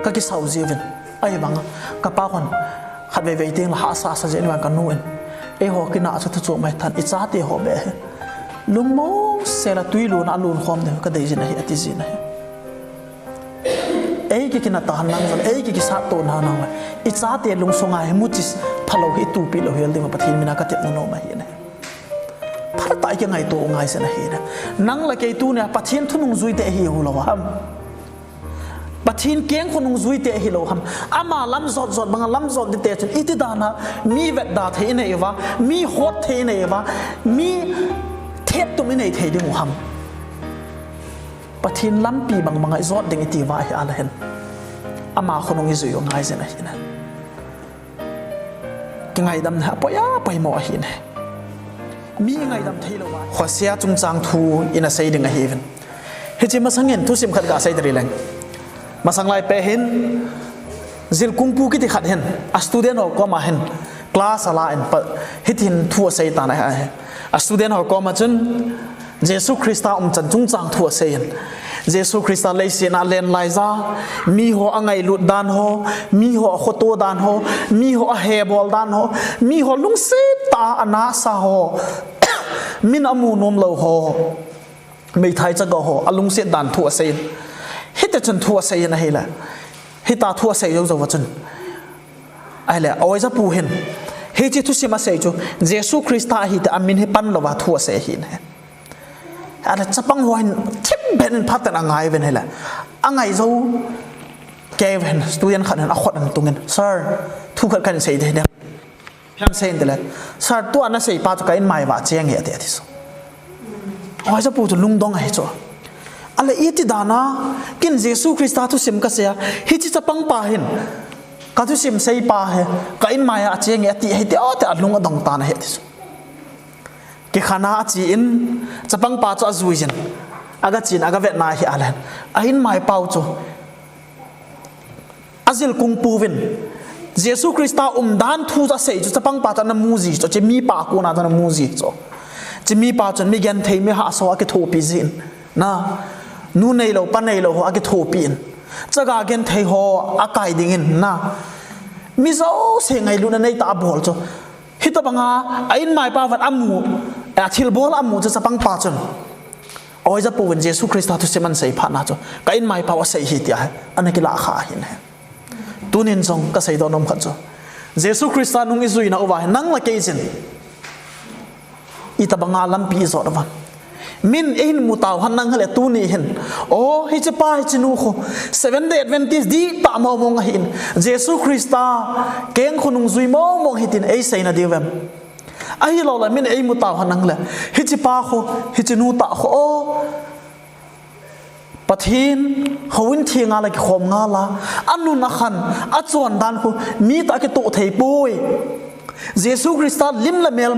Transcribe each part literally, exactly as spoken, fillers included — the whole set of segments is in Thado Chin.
Ka kisau jiuvin. Ahivanga, ka pa khun, khatvei vei teng le hahsa sa jeh in vang ka nu in. Eiho kinah chu thu chu mai than, i chate ho beh hi. Lungmong sel a tui luna a lun khom ding ka dei jin ahi, ati jin ahi. Ei ki kinah tahan lang, ei ki kisat to na nang le. I chate lungsunga hi muchi phalou hi tupi lou hel ding Pathen mina ka tepna nom ahi ne. Phatah a i kingaito u ngai jin ahi ne. Nang le kei tunia Pathen thu nungjuite hi u lou ham. Pathen keng khu nungjuite hi lou ham. Ama lam jot jot banga lam jot dite chun iti dana mi vetda thei i nei uva, mi hot thei i nei uva, mi thet tum i nei thei ding u ham. Pathen lampi bang banga i jot ding i ti uva hi a la hin. Ama khonung i jui u ngai jin ahi ne. Kingaidam na poi a poimo ahi ne. Mi ngaidam thei lou a. Hosea chungchang thu ina sei ding ahi uvin. Hiche masangin thusim khat ka sei tari leng. Masang lai peh hin, Jilkungpu kiti khat hin, a student ho koma hin, class a la in pa, hitin thu asei tan ahi. A student ho koma chun, Jesu Christa umchan chungchang thu asei in. Jesu Christa leiset a alen lai ja, mi ho angailut dan ho, mi ho akhoto dan ho, mi ho ahe bol dan ho, mi ho lungset tah a ana sa ho, min amu nom lou ho, meithai chaga ho, alungset dan thu asei in. Hiti chun thu asei in ahile. Hita thu asei jou jou a chun. Ahile, a oijapu hin. Hiche thusim asei chu, Jesu Christa ahi ti amin hi pan lou a thu asei ahi ne. Ahile, chapang ho hin thim ben in phat in angai uvin ahile. Angai jou kei uvin student khat in akhut ahin tungin. Sir, thu khat kahin sei ding ahi. Phian sei in tile. Sir, tua nasei pa chu ka inmai uva acheng e ati ati chu. Oijapu chu lungdong ahi chu. Ahile iti dana, ken Jesu Christa thusim kasei a, hiche chapang pa hin. Ka thusim sei pa hi, ka inmai a acheng e ati ahi ti, ati alung adong tan ahi ati chu. Kikhen a ache in, chapang pa chu ajui jin. Aga chen, aga vet na ahi a le. A inmai pau chu. A Jilkungpu vin. Jesu Christa umdan thu chu asei chu chapang pa chu ana mu ji chu. Hiche mi pa kona chu ana mu ji chu. Hiche mi pa chun mi genthei mi hahsa ho akithopi jin. Na. Nu neilou, pa neilou ho akithopi in. Chaga genthei ho akai ding in. Na. Mi jouse ngailutna neitah a abol chu. Hitabanga, a inmai pa vang amu, a thilbol amu chu chapang pa chun. Oijapu vin Jesu Christa thusim ahin sei phat na chu. Ka inmai pau asei ahi tia hi. Ana kilah kha ahi ne. Tunin jong kasei doh nom khat chu. Jesu Christa nung ijui na uva hi nang le kei jin. Itabanga lampi ijot uva. Min eihin mu tau hen nang hile tuni hin. O, hiche pa hiche nu khu. Seventh Day Adventist dihtah mong mong ahin. Jesu Christa keng khu nungjui mong mong ahi tin eiseina diu vem. Ahilou le min eimu tau hen nang le. Hiche pa khu, hiche nu tah khu. O. Pathen, houin theng a la kikhom ngal a, anun akhan, achondan khu, mi tah a kitoh thei poi. Jesu Christa lim le mel,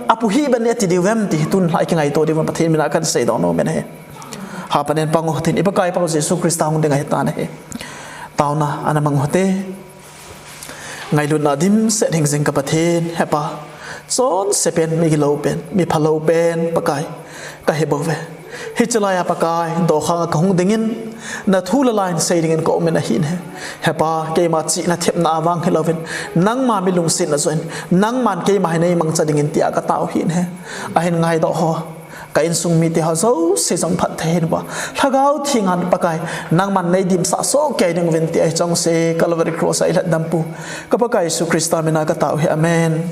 apu hih beh in ati diu vem ti, tun lha i kingaito diu vem Pathen mina kahin sei doh nom e. Hapan in pang u tin, i Pakai pau Jesu Christa hung ding ahi tan ahi. Taona, ana mang u hite. Ngailutna dimset hing jing ka Pathen, Hepa. Chonse pen, mi gilou pen, mi phalou pen, Pakai. Kahi bou ve. Hiche laiya Pakai, dokhang a kahung dingin, na thu le la in sei dingin ka um in ahi ne. Hepa, keima chihna thepna a vang hilouvin, nangma mi lungsetna joh in, nangman keima hi nei mangcha dingin tia katao ahi ne. Ahin ngaidoh ho. Ka insung mite ho jouse jong phatthei hin ba. Lhagao Theng in Pakai, nangman nei dimsah soh kei ding uvin tia hi chonse Calvary Cross a i lhatdampu. Ka Pakai Jesu Christa mina katao ahi. Amen.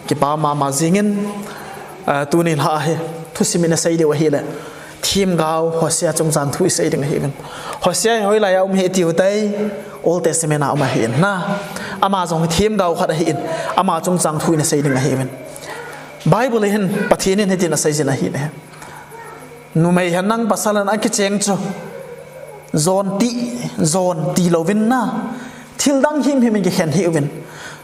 Kipa mama jingin, ah, tuni lha hi, thusim ina sei diu ahile. Themgao Hosea chungchang thu isei ding ahiuvin. Hosea hi hoilaiya um ham itiu tai, Old Testament a um ahin na. Ama jong themgao khat ahin, ama chungchang thu ina sei ding ahiuvin. Bible a hin, Pathen in hitin asei jin ahi ne. Numei hen lang pasal hen lang akicheng chu. Jon ti, jon ti louvin na. Thil dang himhim in kikhen hih uvin.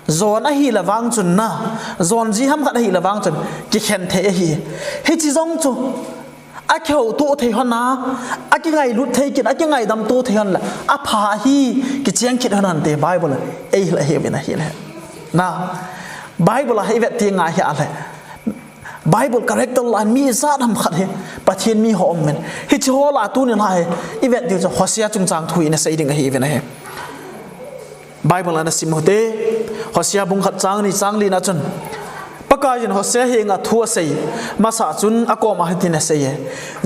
Jon ahile vang chun na. Jon ji ham khat ahile vang chun. Kikhen thei ahi. Hiche jong chu. Akihouto thei hon a. Akingailut thei kit, akingaidamto thei hon le. Apha ahi, kicheng kit hon hon te Bible. Eihil ahiuvin ahile. Na. Bible a hi ivet ti ngai hi ale. Bible character la mi ijat ham khat hi, Pathen mi ho um uvin. Hiche ho la tuni la hi, ivet diu chu Hosea chungchang thu ina sei ding ahiuvin ahi. Bible ana sim u hite, Hosea bung khat chang ni chang li na chun, Pakaiyin Hosea henga thu asei masa chun akom a hitin asei e,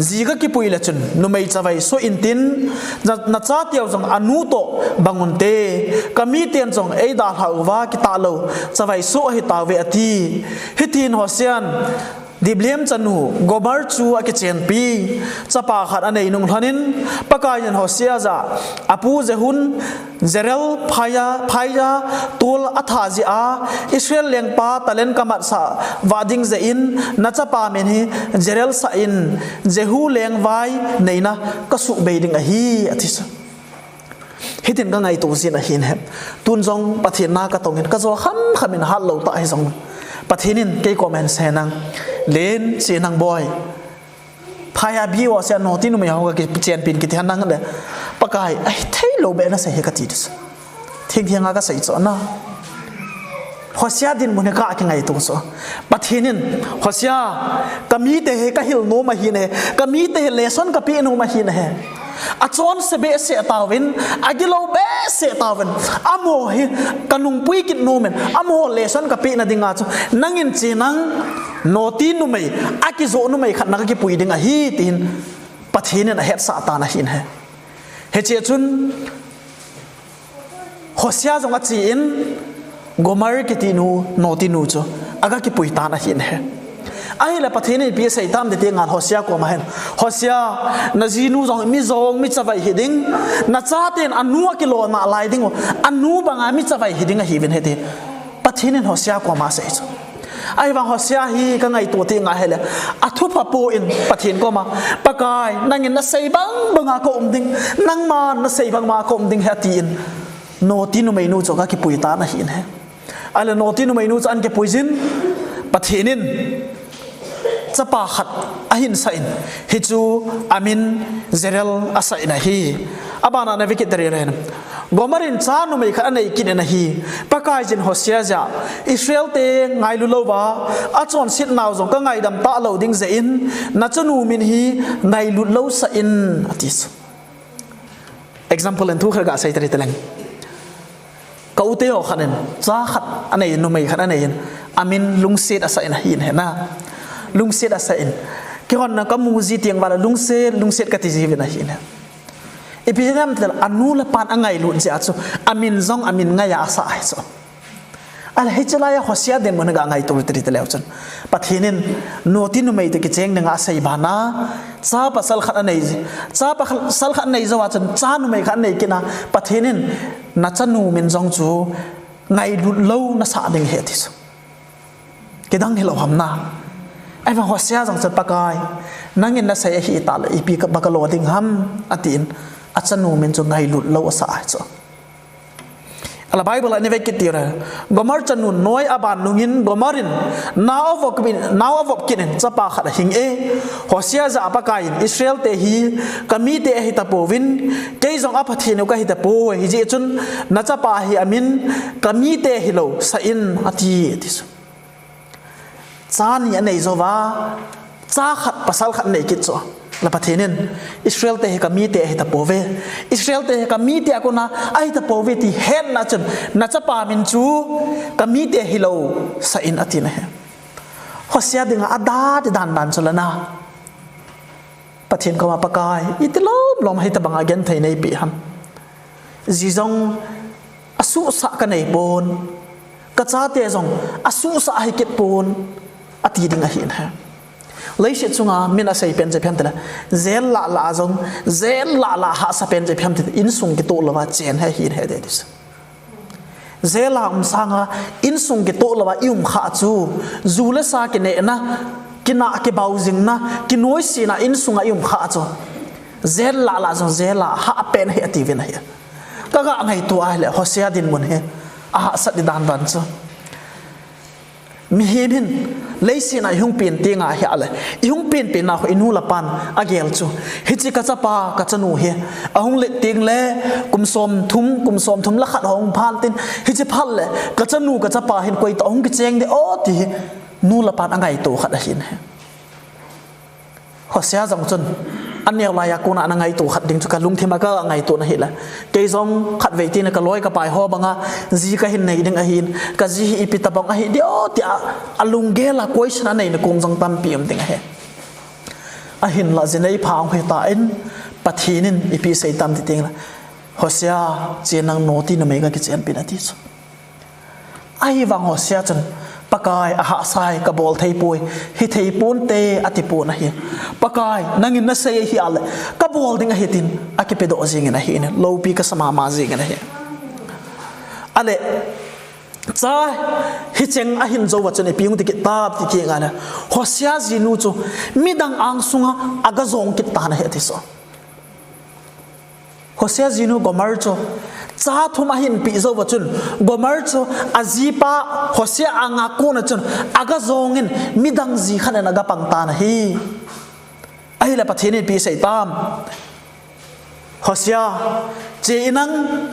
Ji kakipui le chun numei chavai soh intin, na, nachateu jong anu toh bang unte, kamiten jong eidalhah uva kitah lou chavai soh ahitauve, ati. Hitin Hosean Diblaim chanu Gomer chu akichenpi, chapa khat anei nung lhonin, Pakaiyin Hosea jah a apu Jehun Jerel phaiya, phaiya tol atha jeh a, Israel lengpa talent kamatsah vah ding jeh in, nachapa min hi Jerel sah in, Jehu lengvai neina kasuhbei ding ahi, ati chu. Hitin kangaito jin ahin he. Tun jong Pathen na katongin, kajo khamkham in, hat lou tah hijong, Pathen in kei koma ahin sei nang, Len, che nang boi, phaiya bi ho, Hosea noti numei ho kakichenpin kiti han nang le, Pakai, ahithei lou beh nasei hi kati ding. Thengthenga kasei chu na. Hosea dinmun hi kakingaito chu, Pathen in, Hosea, kamite hi kahil nom ahin e, kamite hi lesson kapeh nom ahin e. Achonse behseh tauvin, agilou behseh tauvin, amaho hi kanungpui kit nomin, amaho lesson kapeh na dinga chu, nangin che nang, noti numei, akijoh numei khat na kakipui ding ahi, tin Pathen in ahetsah tan ahin he. Hiche chun Hosea jong achen, Gomer kiti nu, noti nu chu aga kipui tan ahin he. Ahile Pathen in ipi asei tam ti ti ngal Hosea koma hin, Hosea, najinu jong mi jong mi chavai hiding, nachaten anu akilona lai ding u, anu banga mi chavai hiding ahiuvin he ti Pathen in Hosea koma asei chu. Ahivang Hosea hi kangaito ti ngal hile, athupha pon Pathen koma, Pakai, nangin nasei bang banga kaum ding, nangman nasei bang banga kaum ding he, atin, noti numei nu chu aga kipui tan ahin he. Ahile noti numei nu chu ahin kipui jin, Pathen in chapa khat ahin sah in, hichu amin Jerel asah in ahi. Abana na vekit tari ren. Gomer in cha numei khat anei kit in ahi. Pakaiyin Hosea jah a, Israel te ngailut louva achonset nau jong kangaidam talou ding jeh in, nachanu min hi ngailut lou sah in, ati chu. Example in thu khat gasei tari taleng. Ka u te ho khat in, cha khat anei, numei khat anei in, amin Lungset asah in ahin he na. Lungset asah in. Kihon na kamu ji teng uva le Lungset, Lungset kati jiuvin ahin he. Ipi jeh ham tile anu le apan angailut jeh a chu, amin jong amin ngai a asah ahi chu. Ahile hiche laiya Hosea dinmun hi kangaito tari taleu chun, Pathen in noti numei te kicheng dinga asei bana, cha pasal khat anei, cha pasal khat anei jou a chun, cha numei khat anei kit na, Pathen in nachanu min jong chu ngailut lou nasah ding ahi ati chu. Kidang hilou ham na. Ahivang Hosea jong chun, Pakai, nangin nasei ahi tah le, ipi ka, ba kalo ding ham, atin, achanu min chu ngailut lou asah ahi chu. Ahile Bible a na vekit tira, Gomer chanu noi aban nungin Gomer in nao avop kit in, nao avop kit in chapa khat ahing e. Hosea jah a Pakaiyin, Israel te hi kamite ahitapouvin, kei jong a Pathen u kahitapoi, hijeh chun nachapa hi amin kamite hilou sah in, ati, ati chu. Cha ni anei jouva, cha khat pasal khat anei kit chu. Le Pathen in, Israel te hi kamite ahitapouve. Israel te hi kamite a kona ahitapouve ti hetna chun, nachapa min chu kamite hilou sah in atin ahi. Hosea dinga adah ti dan dan chu le na. Pathen koma Pakai, iti lom lom hitobanga genthei neipeh ham. Ji jong asuhsah kanei pon, kachate jong asuhsah ahi kit pon, ati ding ahin he. Leiset chunga min asei pen chu ipi ham tile, jail lah lah a jong, jail lah lah a hahsa pen chu ipi ham tile, insung kitoh louva chen hi ahin he ti chu. Jail a um sanga, insung kitoh louva i um khah chu, ju le sa kinehna, kinah kibau jingna, kinoisena insunga i um khah chu, jail lah lah jong jail a hah pen ahi atiuvin ahi. Kaga ngaito ahile, Hosea dinmun hi ahahsat di dan dan chu. Mihem hin, leiset a ihung pen tenga ahile, ihung pen pen na khu inu le ipan agel chu, hiche kachapa, kachanu hi ahung let tengle, kum somthum, kum somthum le khat ahung phat tin, hiche phat le kachanu, kachapa hin koitah ahung kicheng ding o ti hi, nu le ipan angaito khat ahin he. Hosea jong chun, Aneo laiya kona ana ngaito khat ding chu kalungthim a kangaito na hile. Kei jong khatvei tin kaloi kapai ho banga ji kahin nei ding ahin, kaji hi ipi tabang ahi diu tia alunggel a question anei na kong jong tampi um ding ahi. Ahinla ji neipha hung hitan Pathen in ipi asei tam ti tengle, Hosea, che nang noti numei kakichenpi in ati chu. Ahivang Hosea chun, Pakai, ahahsa hi kabol thei poi, hithei ponte ati pon ahi. Pakai, nangin nasei ahile kabol ding ahi tin akipedoh jingin ahi ne, loupi kasa mama jingin ahi. Ale, cha hicheng ahin jouva chun ipi hung ti kit tam ti tengle, Hosea jinu chu midang angsunga aga jong kit tan ahi ati chu. Hosea jinu Gomer chu cha thum ahin pe jouva chun, Gomer chu ajipa Hosea anga kona chun aga jongin midang ji khat in aga pang tan ahi. Ahile Pathen in ipi asei tam? Hosea, che inlang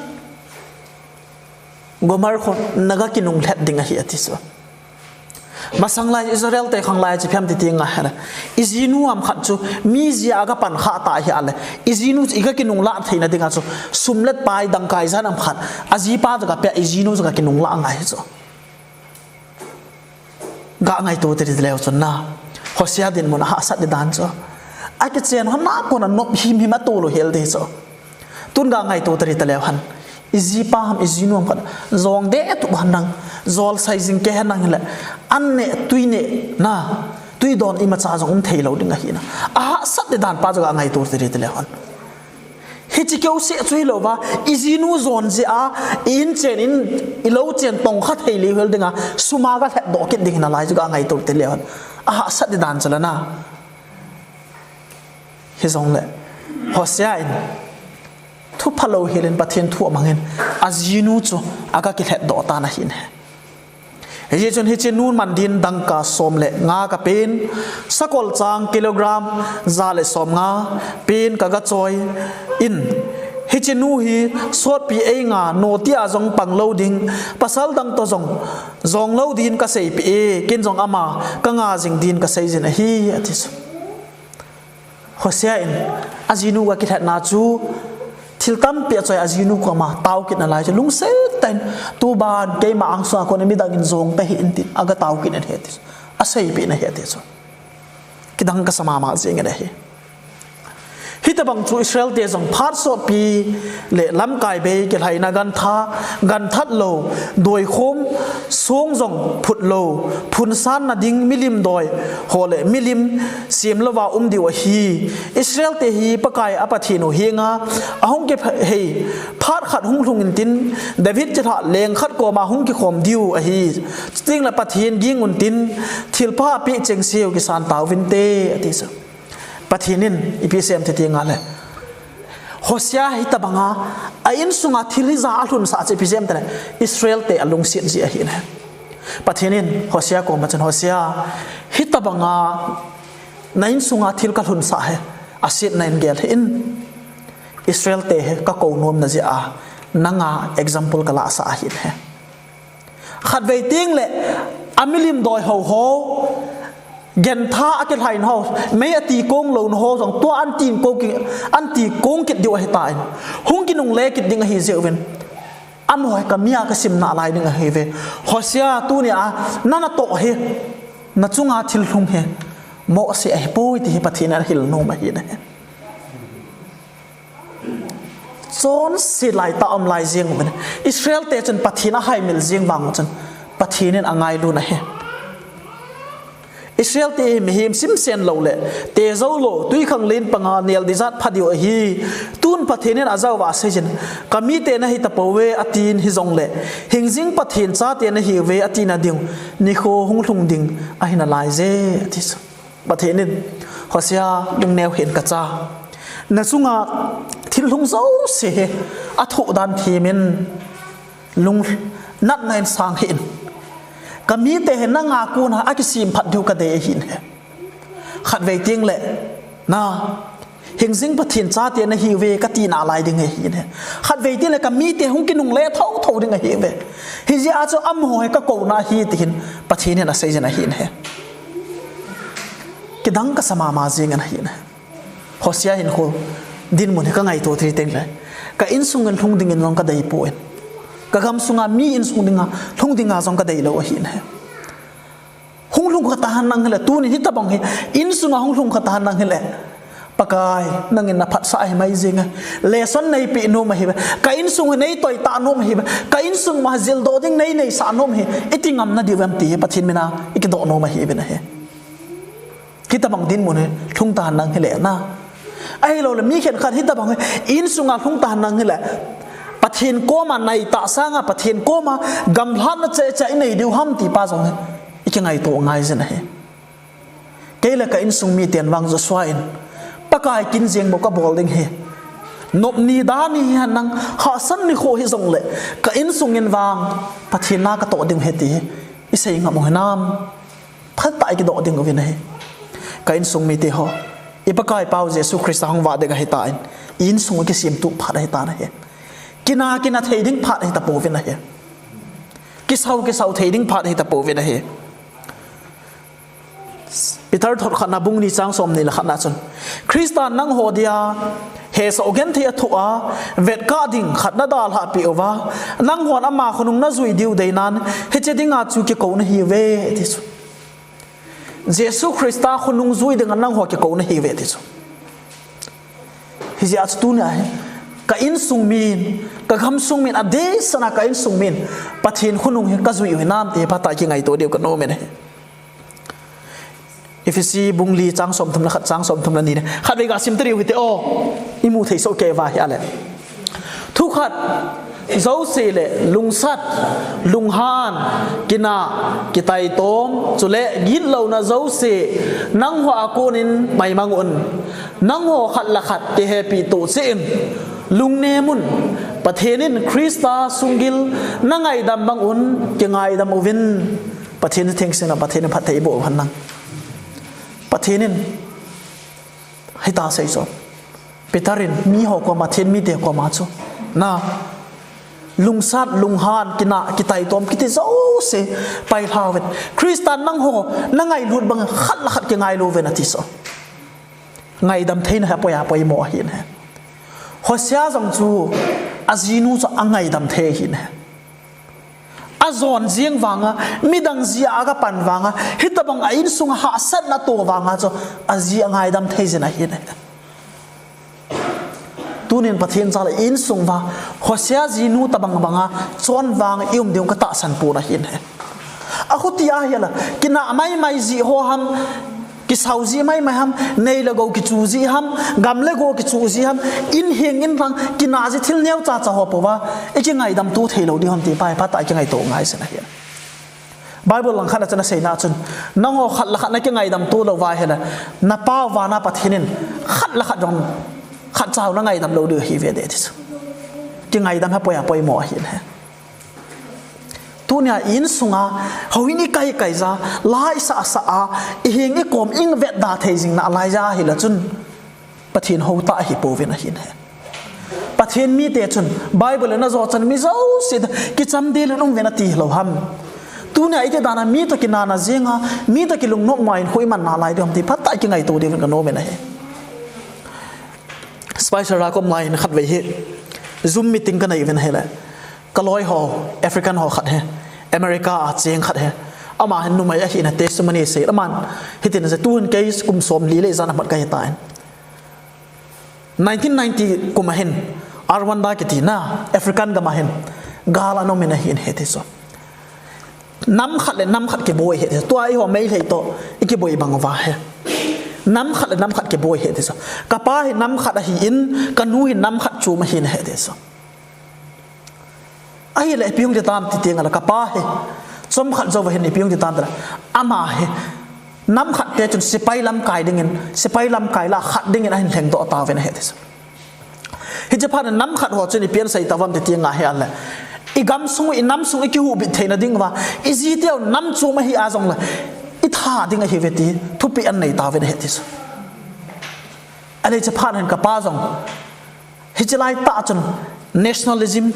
Gomer khu naga kinunglhet ding ahi ati chu. Masang lai Israel te khang lai chu ipi ham ti tengle, ijinu ham khat chu mi jia aga pan kha ta ahile, ijinu chu iga kinunglah theina dinga chu sum le pai dangka ijat ham khat ajipa chu kapeh, ijinu chu aga kinunglah ngai chu. Ga ngaito teri taleu chun na, Hosea dinmun ahahsat di dan chu. Akichen hon na kona nop himhim a tolu hel di chu. Tun ga ngaito teri taleu hen, ijipa ham ijinu ham khat jong de tu hen nang, jol sai jing kei hen nang hile, an ne tui ne na, tui don imacha jong um thei lou ding ahi na. Ahahsat di dan pa chu ga ngaito teri taleu hen. Hiche keu se chu hilouva, ijinu jon jia, i in chen in, ilou chen tong kha thei leu hel dinga, sum a ga lhet doh kit ding hina lai chu ga ngaito teri taleu hen. Ahahsat di dan chu la na. Hijongle, Hosea in thu phalou helin Pathen thu amangin, ajinu chu aga kilhet doh tan ahi ne. Hijeh chun hiche nun man din dangka som le nga kapen, sakol chang kilogram ja le som nga pen kaga choi in, hiche nu hi sotpi ei nga noti a jong pang lou ding, pasal dang to jong jong lou din kaseipeh e, ken jong ama kanga jing din kasei jin ahi, ati chu. Hosea in ajinu ga kilhetna chu thil tampi achoi, ajinu koma tao kit nalai chu lungset tah in, tuban keima angsunga kona midang in jong tahih in tin aga tao kit in ahi ti chu. Aseipeh in ahi ti chu. Kidang kasa mama jingin ahi. Hitabang chu Israel te jong phat sotpi le lamkai bei kilhaina gantha, ganthat lou, doikhom, song jong phut lou, phunsan na ding milim doi ho le milim sem louva um diu ahi. Israel te hi Pakai a Pathen u henga ahung kihei phat khat hung lhung intin, David chilhah leng khat koma hung kikhom diu ahi. Chutengle Pathen ging untin, thilpha apeh chengse u kisan tauvinte, ati chu. Pathen in ipi asei em ti tengle, Hosea hitabanga a insunga thil hija alhunsah chu ipi jeh em tile, Israel te alungset jeh ahi ne. Pathen in Hosea koma chun, Hosea, hitabanga na insunga thil kalhunsah hi asetna in gel hih in, Israel te hi kakou nomna jeh a nanga example kalahsah ahi ne. Khatvei tengle, amilim doi ho ho, gantha a kilhaina ho, mei ati kong louna ho jong tua an tin ko ki, an ti kong kit diu ahitan, hung kinungle kit ding ahi jeh uvin, amaho hi kami a kasim nalai ding ahiuve. Hosea, tunia nana toh hi, nachunga thil lhung hi Mose ahipoi ti hi Pathen in ahil nom ahi ne. Chonset laitah a um lai jeng uvin, Israel te chun Pathen ahaimil jeng vang chun Pathen in angailut ahi. Israel te hi mihem simsen lou le tejou lou, twikhanglen panga nel ding jat pha diu ahi. Tun Pathen in ajah uva asei jin, kamite nahi tapouve atin, hijongle hingjing Pathen chate nahiuve atina diu nikho hung lhung ding ahi nalai je, ati chu. Pathen in, Hosea, lungneo hih in kacha. Nachunga thil lhung jouse hi athoh dan them in, lungnatna in sang hih in. Kamite hi nanga kona akisem phat diu kadei ahi ne. Khatvei tengle, na, hingjing Pathen chate nahiuve kati nalai ding ahi ne. Khatvei tengle kamite hung kinungle thotho ding ahiuve. Hijeh a chu amaho hi kakouna ahi ti hin Pathen in asei jin ahi ne. Kidang kasa mama jingin ahi ne. Hosea hinkho dinmun hi ka ngaito thei teng le, ka insung in lhung dingin jong ka dei poi. Ka gam sunga mi insung dinga lhung dinga jong ka dei lou ahi ne. Hung lhung kha tahen nang hile, tuni hitabang hi insunga hung lhung kha tahen nang hile, Pakai, nangin na phatsah ahi mai jing e. Lesson nei pe nom ahi ve. Ka insung hi nei toi ta nom ahi ve. Ka insung ma jil doh ding nei nei sa nom hi. Iti ngam na diu em ti hi Pathen mina i kidoh nom ahi ve na hi. Hitabang dinmun hi lhung tahen nang hile na. Ahilou le mi khenkhat hitabang hi insunga lhung tahen nang hile, Pathen koma nai ta sanga Pathen koma gamlhatna cheche i nei diu ham ti pa jong hi i kingaito ngai jin ahi. Kei le ka insung miten vang Joshua in, Pakai kin jeng bou ka bol ding hi. Nop ni da ni hi hen nang, hahsat nikho hi jong le, ka insung in vang Pathen na ka toh ding hi ti hi i sei ngam u hinam? Phat tah i kidoh ding uvin ahi. Ka insung mite ho, i Pakai Pau Jesu Christa hung vah ding ahi tan, i insung i kisemtup phat ahi tan ahi. Kina kina thei ding phat ahi tapouvin ahi. Kisau kisau thei ding phat ahi tapouvin ahi. Peter thot khatna bung ni chang som ni le khatna chun, Christa nangho dia hesah genthei a thoh a, vetkah ding khat na dalhah peh uva, nanghon ama khonung na jui diu deinan, hiche dinga chu kikou na hiuve, ti chu. Jesu Christa khonung jui dinga nangho kikou na hiuve, ti chu. Hijeh a chu tunia hi, ka insung min, ka gamsung min, adeh sanga ka insung min, Pathen khonung hi ka jui u hinam ti hi phat tah a kingaito diu ka nom in ahi. Ephesi bung li chang som thum le khat, chang som thum le ni le khat vei ga sim tadiu hite o. I mu thei soh kei uva ahile, thu khat jouse le lungsat, lunghan, kinah, kitaitom, chule gitlouna jouse nangho a konin maimang un. Nangho khat le khat kihepi toh cheh in, lungnem un. Pathen in Christa sunggil na ngaidam bang un kingaidam uvin. Pathen thengse na, Pathen in phatthei boh hen nang. Pathen in hita sei chu, Peter in miho koma, Pathen mite koma chu, na, lungsat, lunghan, kinah, kitaitom kiti jouse pailha uvin, Christa nangho na ngailut bang khat le khat kingailou uvin ati chu. Ngaidam theina hi apoi a poimo ahi ne. Hosea jong chu ajinu chu angaidam thei ahi ne. Ajon jeng vanga, midang ji a aga pan vanga, hitabang a insung a hahsatna atoh vanga chu aji angaidam thei jin ahi ne. Tunin Pathen jal a insung uva Hosea jinu tabang banga chon vang i um diu ka tahsan pon ahi ne. Akhuti ahile, kinah maimai ji ho ham, kisau ji maimai ham, nei le gou kichu ji ham, gam le go kichu ji ham, in hing in lang, kinah ji thil neocha cha ho pouva i kingaidam to thei lou ding ham ti pa hi phat tah a i kingaito ngai jin ahi. Bible lang khat a chun aseina chun, nangho khat le khat na kingaidam to lou uva ahile, na Pa uva na Pathen in khat le khat jong, khat cha u na ngaidam lou diu ahi ve de ti chu. Kingaidam hi apoi a poimo ahi ne. Tunia insunga, houin i kai kai ja, la i sa sa a, i hing i kom i vetda thei jing nalai ja ahile chun, Pathen hou tah ahi pouvin ahi ne. Pathen mite chun, Bible in ajo chan mi jouse, kichamdel in um uvin ati lou ham. Tunia iti dan a mi toh kinana jenga, mi toh kilungnop ma in houin man nalai diu ham ti phat tah a i kingaito diuvin ka nom in ahi. Spicer a ka um lai in khat vei hi Zoom meeting ka nei uvin ahile, ka loi ho, African ho khat hi, America a cheng khat hi, ama hin numei ahina testimony asei, aman hitin asei, tuhin kei kum som li le ijat a mat ka hi tan. Nineteen ninety kum a hin, Rwanda kiti na, African gam a hin, gal ana um in ahi in ahi ti chu. Nam khat le nam khat kiboi ahi ti chu. Tua eiho Meitei toh i kiboi bang uva hi. Nam khat le nam khat kiboi ahi ti chu. Ka pa hi nam khat ahi in, ka nu hi nam khat chom ahi in ahi ti chu. Ahile ipi hung ti tam ti teng le ka pa hi chomkhat jou va hin ipi hung ti tam ti le, ama hi nam khat te chun sepai lamkai dingin, sepai lamkai lah khat dingin ahin lhengdoh tauvin ahi ti chu. Hiche phat in nam khat ho chun ipi asei tauvam ti teng ahile, i gamsung, i namsung i kihuhbit theina ding uva, i jiteu nam chom ahi a jongle i tha ding ahi ve ti thupeh anei tauvin ahi ti chu. Ahile hiche phat in ka pa jong hiche lai tah chun nationalism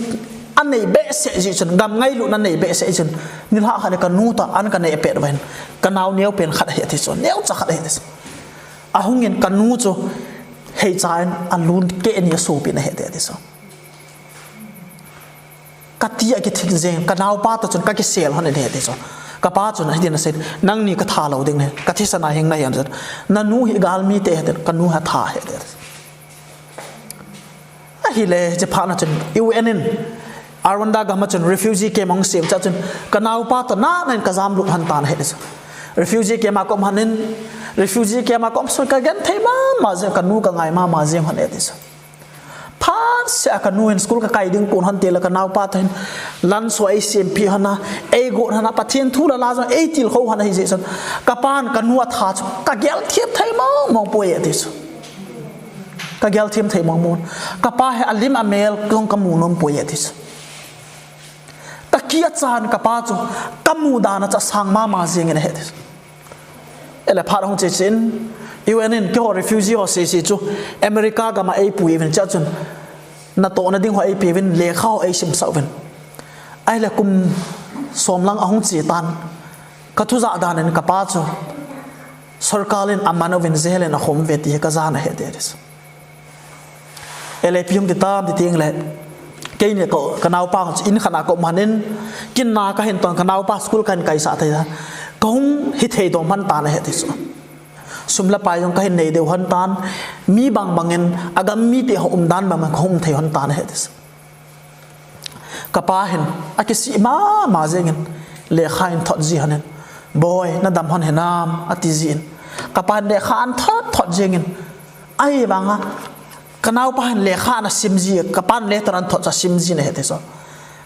anei behseh jeh chun, gam ngailutna anei behseh jeh chun, nilhah khat le ka nu toh an ka neh pet uva hin, ka nao neopen khat ahi ati chu, neocha khat ahi ati chu. Ahung in ka nu chu Theicha in alung keh ni asopi in ahe e ati chu. Kati a kithing jeng, kanaopa toh chun kakisel hon in ahe e ati chu. Kapa chun hitin asei, nangni katha lou ding ahi, kathisan a hing nahi ahi chu. Nanu hi galmi te ahi, kanu hi atha ahi ati. Ahile, hiche phat na chun, U N in, Rwanda gam a chun refugee camp ahung sem chun, kanaopa toh nana in kajam lut hon tan ahi chu. Refugee camp a kaum hon in, refugee camp a kaum sun kagenthei mama jeng, kanu kangai mama jeng hon e ati chu. Phat seh a kanu hin school kakai ding kon hon tile kanaopa toh hin lunch ho eisempeh hon a, eigot hon a, Pathen thu le la jong eitilkhou hon ahi jeh chun, kapan kanu atha chu kagel them thei mong mong poi e ati chu. Kagel them thei mong mong. Kapa hi alim amel jong kamu nom poi e ati chu. Kakicha in kapa chu kamu dan a chu asang mama jeng in ahe ati chu. Ahile phat ahung che chen, U N in keiho refugee ho sese chu America gam a eipui uvin, chea chun natohna ding ho eipeh uvin, lekha ho eisimsah uvin. Ahile kum som lang ahung che tan, kathu jah dan in kapa chu sorkar in aman uvin jail in akhum uve ti hi kajan ahi e ati chu. Ahile ipi hung ti tam ti teng le, keini ka, kanaopa chu in khat a kaum hon in, kin na kahin ton, kanaopa school kahin kaisah thei a, kahung hithei dom hon tan ahi ati chu. Sum le pai jong kahin nei deu hon tan, mi bang bang in, agam mite ho umdan bang bang kahung um thei hon tan ahi ati chu. Kapa hin akisih mama jeng in, lekha ahin thot ji hon in, Boi, nadam hon hinam, ati ji in. Kapa hin lekha ahin thot thot jeng in, ahivang a, kanaopa hin lekha ana sim ji, kapan letter ahin thot chu asim ji in ahi ati chu.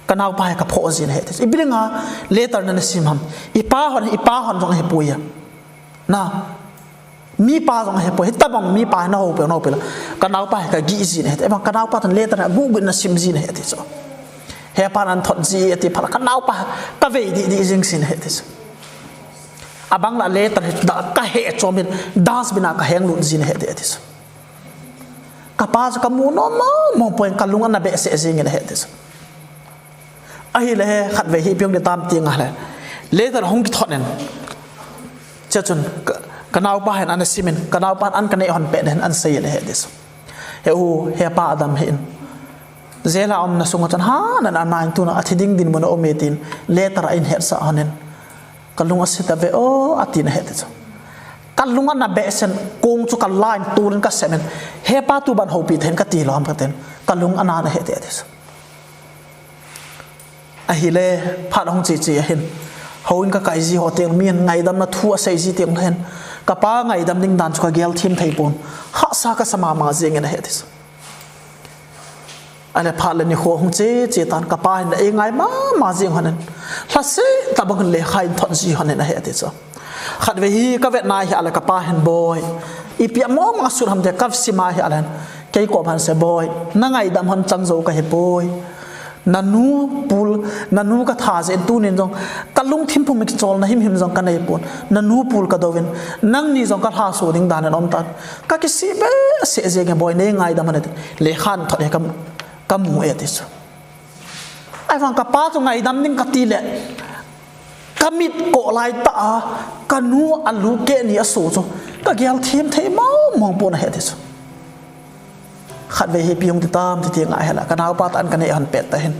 Kanaopa hi kaphoh ji in ahi ati chu. Ipi dinga letter nana sim ham? Ipa hon, ipa hon jong ahipoi a. Na, mipa jong ahipoi, hitobang mipa hi nahoupeh, nahoupeh la. Kanaopa hi kagih ji in ahi ati. Ahivang kanaopa toh letter hi aguh guh in ana sim ji in ahi ati chu. Hepan ahin thot ji ati phat la, kanaopa hi kavei dih dih jeng ji in ahi ati chu. Abang la letter hi da kaheh chom in, dustbin a kaheng lut ji in ahi ati, ati chu. Kapa chu kamu nom mong mong poi, kalung ana behseh jeng in ahi ati chu. Ahile khatvei hi ipi hung ti tam ti ngai le, letter hung kithot in, chea chun ka, kanaopa hin ana sim in, kanaopa hin an kaneh hon pet in ana sei in ahi ati chu. He u, hepa adam hih in, jail a umna sunga chun ha, nana nai tuna athi ding dinmun aume tin letter ahin hetsah hon in, kalung ase tave o, ati in ahi ati chu. Kalung ana behseh in, kong chu kala in, tol in kasem in, hepa tu ban houpi thei in kati lou ham katin, kalung ana na ahi ati, ati chu. Ahile, phat ahung che che ahin, houin kakai ji ho teng, min ngaidamna thu asei ji teng le hin, kapa ngaidam ding dan chu kagel them thei pon, hahsa kasa mama jeng in ahi ati chu. Ahile phat le nikho ahung che che tan, kapa hin eingai mama jeng hon in, lhase tabang in lekha ahin thot ji hon in ahi ati chu. Khatvei hi kavet na ahile kapa hin, Boi, ipi a mong mong asut ham ti kasim a ahile hin, kei kom ahin asei, Boi, nangaidam hon chang jou kahipoi. Nanu pul, nanu katha jeh in tunin jong kalungthim pum kicholna himhim jong kanei pon. Nanu pul kadou in, nangni jong kalhaso ding dan in aum tan. Kakisih behseh jeng e, Boi, neingaidam hon e, lekha ahin thot hi ka, kamu e ati chu. Ahivang kapa chu ngaidam ding kati le, kamit koh lai tah a, kanu alu keh ni aso chu kagel them thei mong mong pon ahi ati chu. Khatvei hi ipi hung ti tam ti ti ngai hela, kanaopa toh an kaneh hon pet tah hin,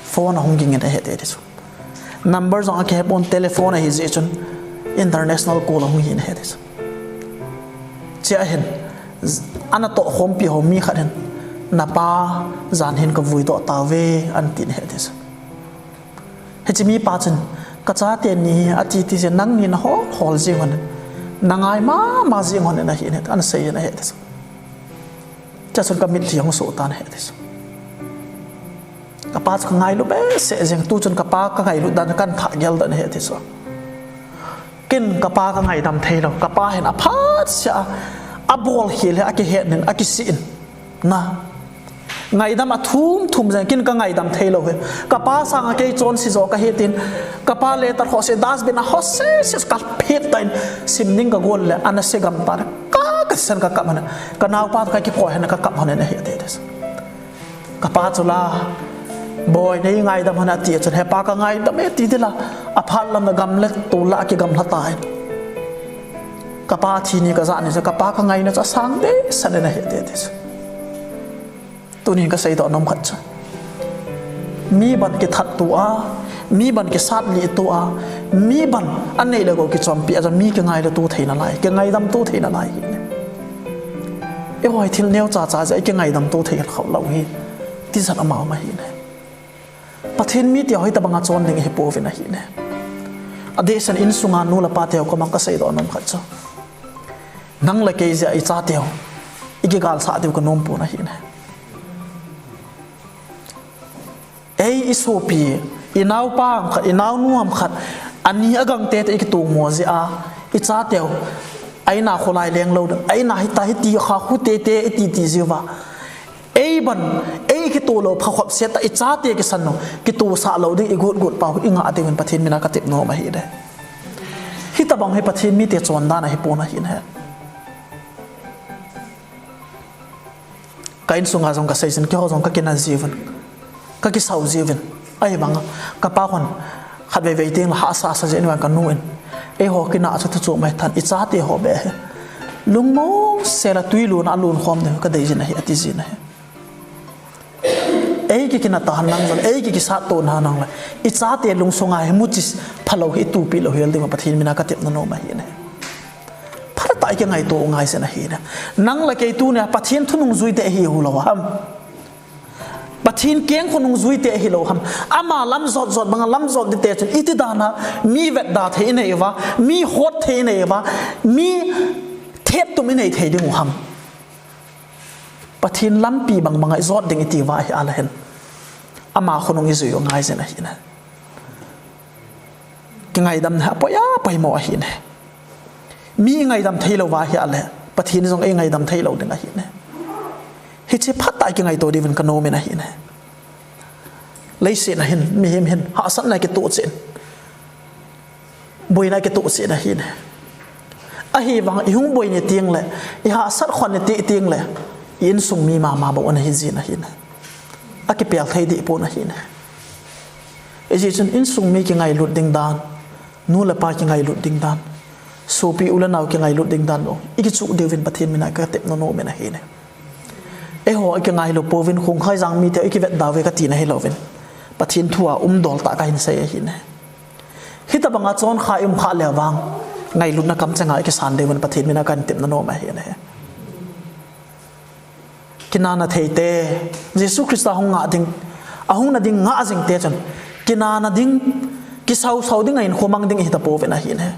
phone ahung ging in ahi ati chu. Number jong akihe pon, telephone ahi jeh chun international call ahung hi in ahi ati chu. Chea hin, ana tohkhompi ho mi khat hin, napa jan hin kavui doh tauve, ahin tin ahi ati chu. Hiche mipa chun, kachate ni ati ti jeh in nangni nahol hol jeng hon in, nangai mama jeng hon in ahi in, ana sei in ahi ati chu. Chea chun kamitlhi ahung soh tan ahi ati chu. Kapa chu kangailu behseh jeng, tu chun kapa kangailut dan kahin thah gel dan ahi ati chu. Ken kapa kangaidam theilou, kapa hin aphat seh a, abolkhel hi akihet in, akisih in. Na, ngaidam athum thum jeng, ken kangaidam theilou hi. Kapa sanga kei chonse jo kahi tin, kapa letter ho se dustbin a ho se se kaphet tan, sim ding kagol le, ana se gam tan, ka, kasisan kakap hon, kanaopa toh kakikoi hon kakap hon in ahi ati ati chu. Kapa chu la, Boi, neingaidam hon ati chun, hepa kangaidam e ati ding la, aphat lam a gam le tol la akigamla tan. Kapa thi ni kajah ni chu, kapa kangaina chu asang dehset in ahi ti ti chu. Tunin kaseidoh nom khat chu, mi ban kithat tua, mi ban kisat lih tua, mi ban anei le gou kichompi a chu mi kingailutto theina lai, kingaidamto theina lai hi ne. Eiho hi thil neocha cha jeh a ikingaidamto thei khel khop lou hi, tijat ama um ahi ne. Pathen mite ho hitobanga chon ding ihipouvin ahi ne. Adehset in insunga nu le pa teho koma kaseidoh nom khat chu, nang le kei jeh a ichateho ikigalsah diu kanom pon ahi ne. Ei isopi, inaopa ham khat, inaonu ham khat, ani agangte toh ikitomo jeh a, ichateho a in a kholai lenglou ding, a in a hita hiti kha khu tete iti ti jiuva, ei ban, ei kitoh lou pha khop set a ichate kisan lou, kitosah lou ding igot got pau ingah diuvin Pathen mina katep nom ahi de. Hitobang hi Pathen mite chondan ahipon ahi ne. Ka insunga jong kasei jin, keiho jong kakina jiuvin, kakisau jiuvin. Ahivanga kapa hon khatvei vei teng le hahsa sa jeh in vang kanu in, eiho kina chu thu chu mai than, ichate ho beh hi lungmong sel a twi luna alun khom ding kadei jin ahi, ati jin ahi. Ei kikina tahen lang jong, ei kikisat to na nang le, ichate lungsunga hi muchi phalou hi itupi lou hel ding Pathen mina katep nom ahi ne. Phatah a ikingaito u ngai jin ahi ne. Nang le kei tunia Pathen thu nungjuite ihi u lou ham? Pathen keng khu nungjuite ihi lou ham? Ama lam jot jot banga lam jot dite chun iti dan a mi vetda thei inei uva, mi hot thei inei uva, mi thettum inei thei ding u ham? Pathen lampi bang banga ijot ding iti uva ahile hin, ama khonung ijui u ngai jin ahi ne. Kingaidam na apoi a poimo ahi ne. Mi ingaidam thei lou uva ahile, Pathen jong eingaidam thei lou ding ahi ne. Hiche phatah a ikingaito diuvin kanom in ahi ne. Leiset a hin, mihem hin hahsatna kitoh cheh in, boina kitoh cheh in ahi ne. Ahivang ihung boi ni teng le, ihahsat khon ni ti teng le, i insung mi mama bou ana hi jin ahi ne. Akipel thei deh pon ahi ne. Hijeh chun insung mi kingailut ding dan, nu le pa kingailut ding dan, sopi u le nao kingailut ding dan bou ikichuh diuvin Pathen mina katep nom in ahi ne. Eiho ikingailu pouvin, Khonghai jang mite ikivetda uve kati na hilouvin, Pathen thu a umdol tah kahin sei ahi ne. Hitobanga chonkhai um kha le vang, ngailutna kamchenga ikisan diuvin Pathen mina kahin tep nom ahi ne. Kinana theite, Jesu Christa hung ngah ding, ahung na ding ngah jing te chun, kinana ding, kisausau ding a hinkho mang ding ihi tapouvin ahi ne.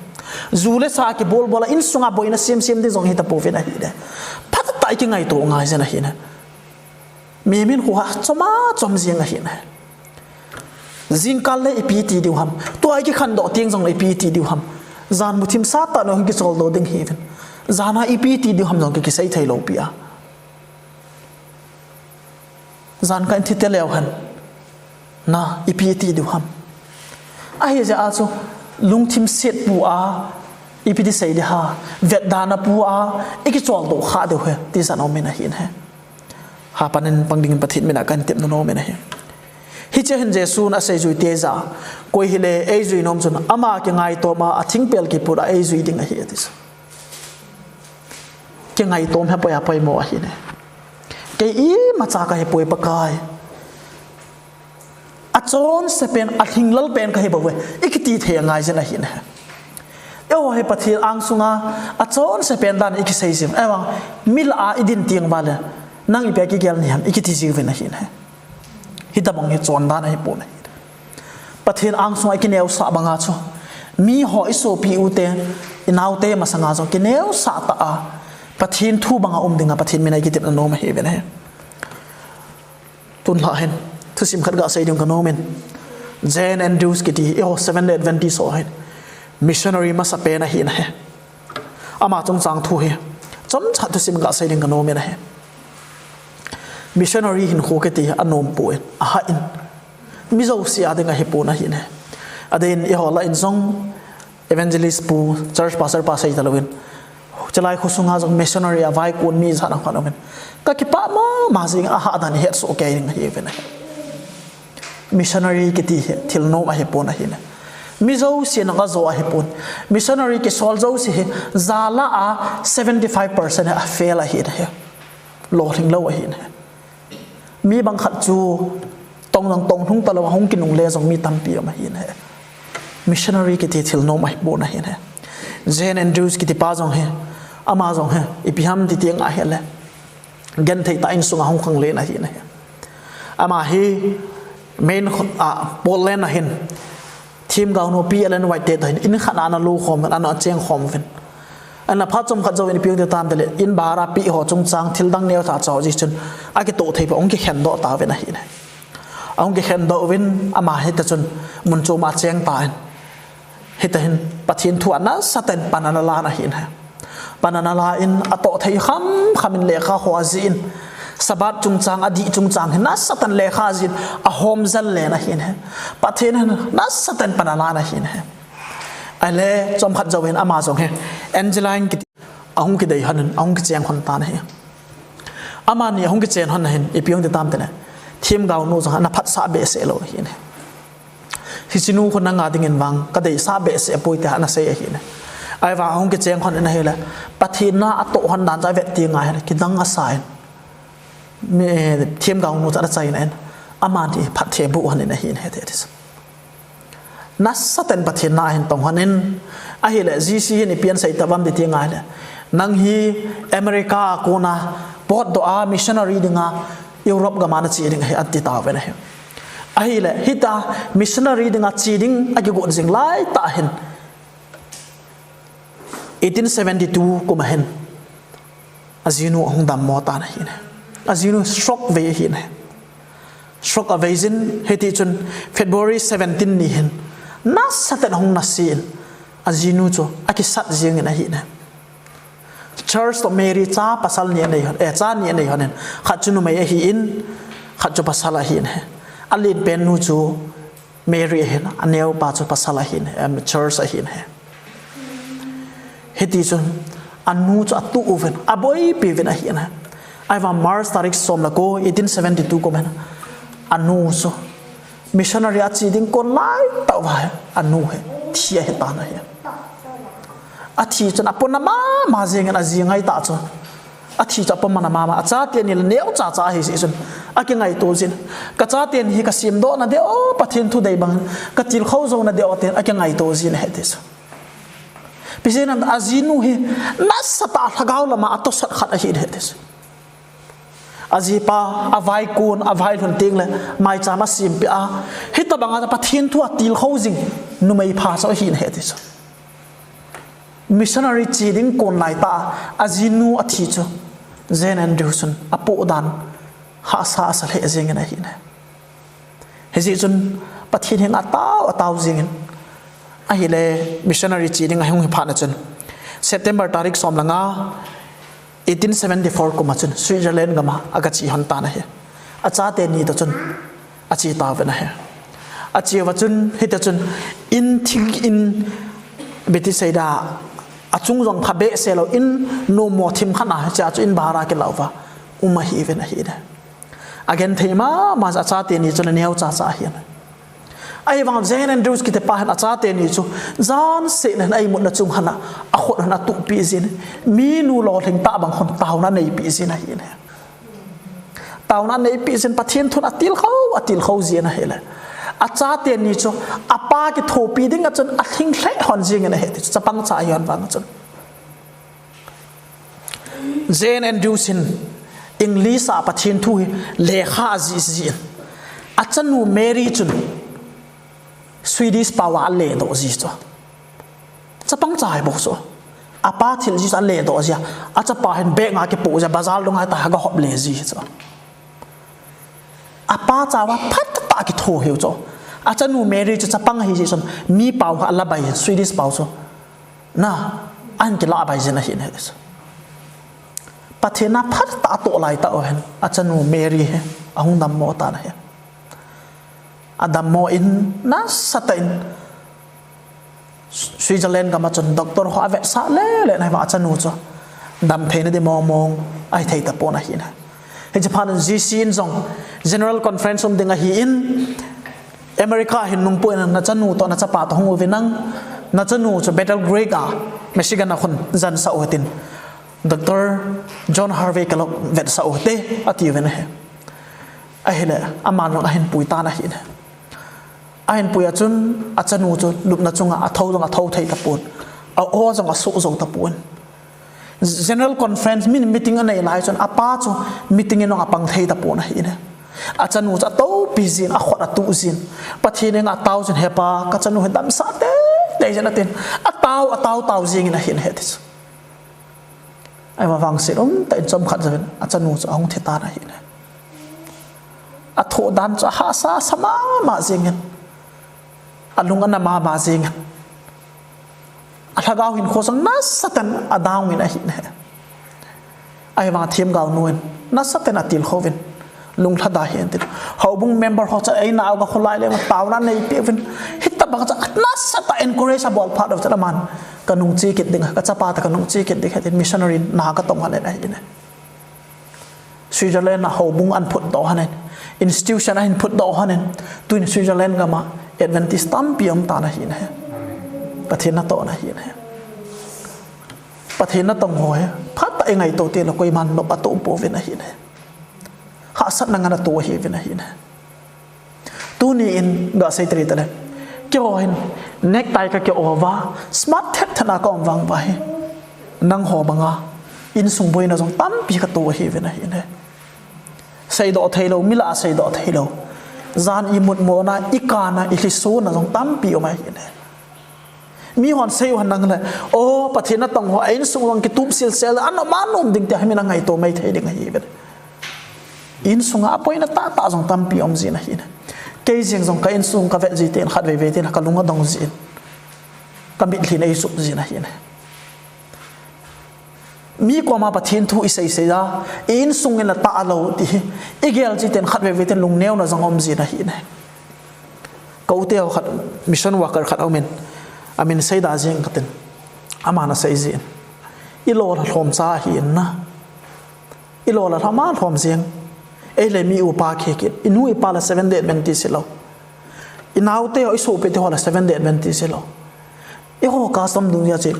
Ju le sa kibol bol a insunga boina sem sem ding jong ihi tapouvin ahi ne. Phatah a ikingaito u ngai jin ahi ne. Mihem hinkho hi chom a chom jeng ahi ne. Jingkah le ipi ti diu ham? Tua ikikhandoh teng jong le ipi ti diu ham? Jan muthim sat tah in hung kicholdo ding hiuvin, jan a ipi ti diu ham jong ki, kisei thei lou pi a. Jan kah in thi te leu hen, na ipi ti diu ham? Ahijeh a chu lungthim set pu a, ipi ti sei ding ham, vetda na pu a ikicholdo kha diu hi tijat um in ahi ne. Hapan in pang dingin Pathen mina kahin tep nom in ahi. Hiche hin Jesun aseijuite jah a, koi hile eijui nom chun ama kingaitom a, athingpel kiput a eijui ding ahi ati chu. Kingaitom hi apoi a poimo ahi ne. Kei imacha kahipoi Pakai. Achonse pen, alhinglel pen kahi bouve, ikiti thei angai jin ahi ne. Eiho hi Pathen angsunga achonse pen dan ikisei jiu. Ahivang, mi lah a idin teng uva le, nang ipi a kigel nahi ham, ikiti jiuvin ahi ne. Hitobang hi chondan ahipon ahi. Pathen angsunga ikineosah banga chu, miho isopi ute, inaote masanga jong kineosah tah a, Pathen thu banga um dinga Pathen mina ikitepna nom ahiuvin ahi. Tun lha hin, thusim khat gasei ding kanom in. Jane Andrews kiti hi, eiho Seventh Day Adventist ho hin, missionary masapen ahi na hi. Ama chungchang thu hi, chomcha thusim gasei ding kanom in ahi. Missionary hinkho kiti hi anom poi, ahah in. Mi jouse a ding ahipon ahi ne. Adeh in eiho lah in jong, evangelist pu, church pastor pa sei talouvin, chulai khosunga jong missionary a vaikon mi jat a khat aumin, kakipah mama jing, ahahdan ihetsoh kei ding ahiuvin ahi. Missionary kiti hi thil nom ahipon ahi ne. Mi jouse nang a jo ahi pon. Missionary kisol jouse hi, ja lah a seventy five percent hi a fail ahi na hi. Lolhing lou ahi na hi. Mi bang khat chu tong jong tong lhung talou a hung kinungle jong mi tampi um ahi na hi. Missionary kiti thil nom ahi pon ahi na hi. Jane Andrews kiti pa jong hi, ama jong hi, ipi ham ti teng ahi le. Genthei tah in sung a hung khang len ahi na hi. Ama hi Maine, ah, Portland a hin themgao nu P. Ellen White te toh hin in khat a ana lou khom uvin, ana cheng khom uvin. Ana phat chomkhat jouvin ipi hung ti tam tile, in bhara pe ho chungchang thil dang neo tha chau ji chun, akitoh thei pon ahung kikhen doh tauvin ahi na hi. Ahung kikhen doh uvin, ama hi ta chun mun chom a cheng tan. Hita hin Pathen thu a nasatah in pan ana lan ahi na hi. Pan ana la in atoh thei kham kham in lekha ho ajih in. Sabbath chungchang, adih chungchang hi nasatah in lekha ajih in ahom jal len ahi na hi. Pathen hin nasatah in pan ana lan ahi na hi. Ahile chomkhat jouvin ama jong hi Angeline kiti ahung kidei hon in, ahung kicheng hon tan ahi. Amani ahung kichen hon a hin, ipi hung ti tam tile, themgao nu jong ana phatsah behseh lou ahi na hi. Hiche nu khu nanga dingin vang, ka deisah behseh poi tia ana sei ahi na hi. Ahivang ahung kicheng hon in ahile, Pathen na atoh hon dan chu avet teng ahile, kidang asa in. Mi, eh, themgao nu chu ana chai na in. Amani phatthei boh hon in ahi na hi, ti, ti. Nasatah in Pathen na ahin tong hon in, ahile, G C hin ipi asei tam ti teng ahile, nang hi America a kona potdoh a missionary dinga Europe gam a nache ding ahi, ati tauvin ahi. Ahile, hita missionary dinga che ding akigot jing lai tah hin, eighteen seventy-two kum a hin, ajinu ahung dammo tan ahi na hi. Ajinu stroke vei ahi na hi. Stroke avei jin, hiti chun February seventeen ni hin, nasatah in ahung nase in, ajinu chu akisat jeng in ahi na hi. Charles toh Mary cha pasal ni anei hon, eh, cha ni anei hon in, khat chu numei ahi in, khat chu pasal ahi na hi. Alen pen nu chu Mary ahin, aneo pa chu pasal ahin, em, Charles ahin ahi. Hiti chun, anu chu atuh uvin, aboipi uvin ahin ahi. Ahivang March tarik som le ko, eighteen seventy-two kum hin, anu chu missionary a che ding kon lai tah uva hin, anu hi thi ahi tan ahi. Athi chun apona mama jeng in, aji ngai tah chu. Athi chu apona mama, achate ni le neo chacha ahi jeh chun, akingaito jin. Ka chate ni hi ka semdoh nadeh o, Pathen thu dei bang, ka tilkhou jou nadeh o, tin akingaito jin ahi ti chu. Ipi jeh ham, ajinu hi nasatah a lhagao lama atosat khat ahi ahi ti chu. Ajipa, avaikon, availhun teng le, maicham asempeh a, hitabang a Pathen thu atilkhou jing numei pha chu ahi ahi ti chu. Missionary che ding kon lai tah a, ajinu athi chu, Jane Andrews chun apoh dan, hahsa asa lheh jeng in ahi na hi. Hijeh chun, Pathen henga atao, atao jeng in, ahile missionary che ding ahung hi phat na chun, September tarik som le nga, eighteen seventy-four kum a chun Switzerland gam a aga che hon tan ahi. Achate ni toh chun ache tauvin ahi. Ache uva chun, hiti chun, in thing in, ipi ti seida, achung jong phabehseh lou in, nommo thim khat a, hichea chu in bhara kila uva um ahiuvin ahi na hi. Agenthei mama, achate ni chun aneo chacha ahi na hi. Ahivang Jane Andrews kiti pa hin achate ni chu, jan seh in a imutna chung hin a, akhut hin atuhpeh jin, minu lolhing tah bang hin taona aneipeh jin ahi na hi. Taona aneipeh jin, Pathen thun atilkhou, atilkhou jin ahile, achate ni chu, apa kithopi ding a chun alhing lheh hon jeng in ahi ti chu, chapang cha ahi hon vang a chun. Jane Andrews hin English a Pathen thu hi lekha ajih jin, achanu Mary chun Swedish pao a aledoh ji chu. Chapang cha ahi bou chu. Apa thil jih chu aledoh ji a, achapa hin bag a kipoh ji a, bazar dunga tah a aga hop le ji chu. Apa chauva phatah a kitho ahi chu. Achanu Mary chu chapang ahi jeh chun, mi pao hi ala bai jin, Swedish pao chu. Na, ahin kila bai jin ahi na hi. Pathen a phatah a atoh lai tah uva hin, achanu Mary hi ahung dammo tan ahi. Adammo in, nasatah in, Switzerland gam a chun doctor ho avetsah lele na hi vang achanu chu damtheina ding mong mong ahithei tapon ahi na hi. Hiche phat in G C in jong General Conference um ding ahi in, America hin nungpui na, nachanu toh nachapa toh hung uvin lang, nachanu chu Battle Creek a, Michigan a khun jansah u hitin, Doctor John Harvey Kellogg vetsah u hite, atiuvin ahi. Ahile, aman jong ahin pui tan ahi ne. Ahin pui a chun, achanu chu lupna chunga athou jong athou thei tapon, a-o jong asuh jou tapon. General Conference, min meeting anei lai chun, apa chu meeting in jong apang thei tapon ahi ne. Achanu chu atoupi jin, akhut atuh jin, Pathen henga atao jin, He Pa, kachanu hi damsah teitei jin, atin. Atao, atao, tao jingin ahin he ti chu. Ahivang vangset umtah in chomkhat jouvin achanu chu ahung thi tan ahi ne. Athoh dan chu ahahsa sa mama jingin, alung ana mama jingin, alhagao hinkho jong nasatah in adown in ahi ne. Ahivang themgao nu in nasatah in atilkhouvin, lunglhada hih in tin, houbung member ho chu eina a ga kholai le taona neipeh uvin, hitobang chu nasatah encourage abol phat u chun aman, Kanung che kit ding, kachapa toh kanung che kit ding, hitin missionary na katong hon in ahi ne. Switzerland a houbung ahin phutdoh hon in, institution ahin phutdoh hon in, tuin Switzerland gam a Adventist tampi um tan ahi ne. Pathen natohna ahi ne. Pathen natong ho hi phatah a ingaito teng le koiman nop atoh pouvin ahi ne. Hahsatna ngen atoh ahiuvin ahi ne. Tuni in gasei tari tale, keiho hin necktie kaki-o uva, smart thet thet a kaum vang uva hi, nangho banga insung boina jong tampi katoh ahiuvin ahi ne. Seidoh theilou, mi lah a seidoh theilou, jan imut mona, ikana, ilhisona jong tampi um ahi ne. Mihon sei u hen lang le, o, Pathen natong ho a insung jong kitup silsel, anom anom ding tia hi min angaito mai thei ding ahiuvin. Insunga aboina tahtah jong tampi um jin ahi ne. Kei jeng jong ka insung kavet ji teng, khatvei vei teng kalung adong jin, kamitlhi in eichup jin ahi ne. Mi koma Pathen thu isei sei a, insung in la tahlou ti hi igel ji teng, khatvei vei teng lungneona jong um jin ahi ne. Ka u te ho khat, mission worker khat aumin, amin seida jeng katin, aman asei jin, ilolha lhomcha ahi in na. Ilolha lhama lhom jeng. Eile mi upa kikit, inu ipa la Seventh Day Adventist hilou, inaote ho, isopi te ho la Seventh Day Adventist hilou, eiho custom dungjui a chu,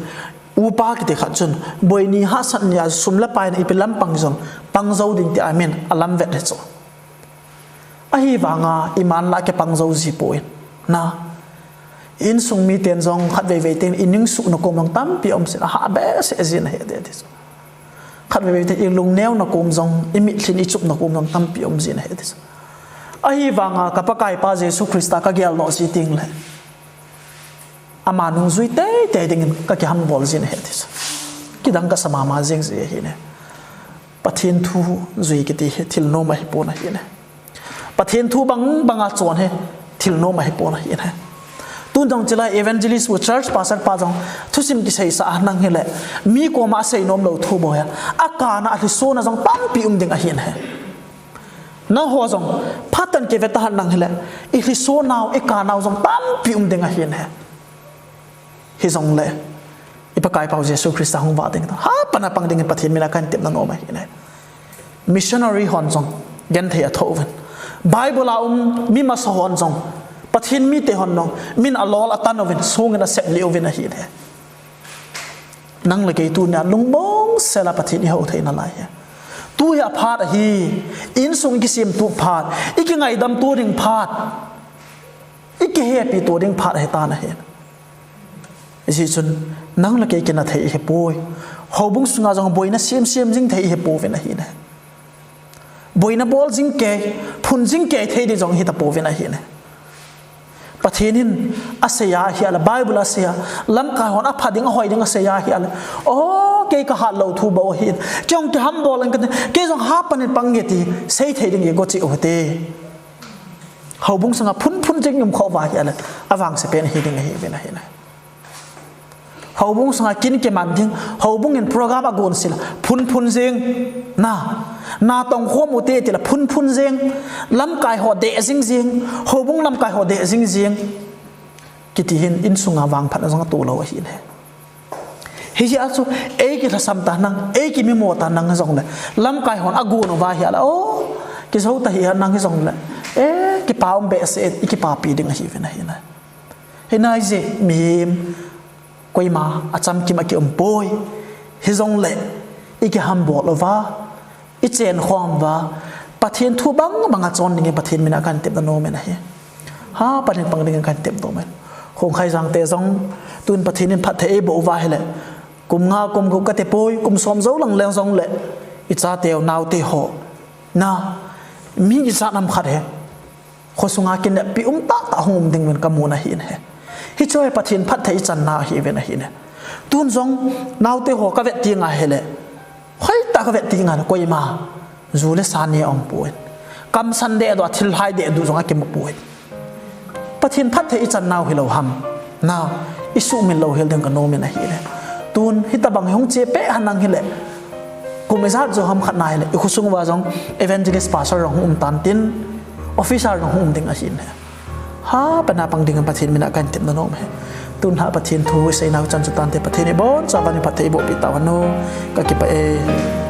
upa kiti khat chun boi ni hahsat nia sum le pai in ipi lampang jong pang jou ding tia amin alamvet hi chu. Ahivanga iman la kipang jou ji poi na. Insung miten jong khatvei vei teng iningsuhna kom jong tampi um jin, ahah behseh jin ahi ti chu. Khatvei vei teng ilungneona kom jong, imitlhi in ichupna kom jong tampi um jin ahi ti chu. Ahivanga ka Pakaipa Jesu Christa kageldoh ji teng le, ama nungjui teitei dingin kakihambol jin ahi ti chu. Kidang kasa mama jeng ji ahi ne. Pathen thu jui kiti hi thil nom ahipon ahi ne. Pathen thu bang banga chon hi thil nom ahipon ahi ne. Tun jong chilai evangelist u, church pastor pa jong thusim kiseisa a nang hile, mi koma asei nomlou thu bol a, akana alhisona jong tampi um ding ahi ne. Nangho jong phatah in kivet a nang hile, ilhisonau, ikanau jong tampi um ding ahi ne. Hijongle, i Pakaipa u Jesu Christa hung vah ding ta, hapan a pang dingin Pathen mina kahin tepna nom ahi ne. Missionary hon jong genthei athoh uvin, Bible a um mi masa hon jong, Pathen mite hon jong min alol atan uvin, songin asep lih uvin ahi ne. Nang le kei tunia lungmong sela Pathen ihou thei nalai hi. Tu hi aphat ahi, insung ikisemtup phat, ikingaidam to ding phat, ikihepi to ding phat ahitan ahi. Hijeh chun nang le kei kina thei ihipoi. Houbung sunga jong boina semsem jing thei ihipouvin ahi ne. Boina bol jing kei, phun jing kei thei ding jong hitapouvin ahi ne. Pathen in asei a ahile, Bible a asei a, lamkai hon apha ding, ahoi ding asei a ahile, o, kei kahat lou thu bou ahi. Kei jong kihambol inge kati, kei jong hapan in pang inge ti sei thei ding igo cheh uhite. Houbung sunga phunphun jing um khah uva ahile, avangse pen hi ding ahiuvin ahi ne. Houbung sunga kin kiman ding, houbung in program agon sela phunphun jing, na, natong khom ute tila phunphun jing, lamkai ho deh jing jing, houbung lamkai ho deh jing jing, kiti hin insunga vangphatna jong atoh lou ahi ne. Hijeh a chu, eikilhasam ta nang, eikimimo ta nang hijongle, lamkai hon agon uva ahile, o, kijou ta hi nang hijongle, E, kipa um behseh in, i kipapi ding ahi uvin ahi na. Hinai jeh, mihem, koima achamkim a kium poi. Hijongle, i kihambol uva, i chenkhom uva, Pathen thu bang bang a chon dingin Pathen mina kan tep na nom in ahi. Ha, Pathen pang dingin kan tep nom in. Khongkhai Jangte jong, tun Pathen in phatthei eiboh uva ahile, kum nga, kum gup kati poi, kum som jou lang leng jongle, i chateu, naote ho. Na, mi ijat ham khat hi khosunga kineppi um tahtah hung um ding uvin kamun ahin ahi. Hichu hi Pathen phatthei ichan na ahi uvin ahin ahi. Tun jong, naote ho kavet teng ahile, hoitah kavet teng ahile, koima ju le sa ne aum poi. Kamsan deh doh, thil hai deh doh jong akimu poi. Pathen phatthei ichan nau hilou ham. Na, i suhmil louhel ding kanom in ahile. Tun, hitabang hung che peh henlang hile, kum ijat jou ham khat na hile, i khosung uva jong evangelist pastor jong hung um tan tin, officer jong hung um ding ahin ahi. Ha, Pathen pang dingin Pathen mina kan tep na nom e. Tun ha Pathen thu isei nau chan chu tante, Pathen in ibonchauva phatthei eiboh peh tauhen o. Kakipah e.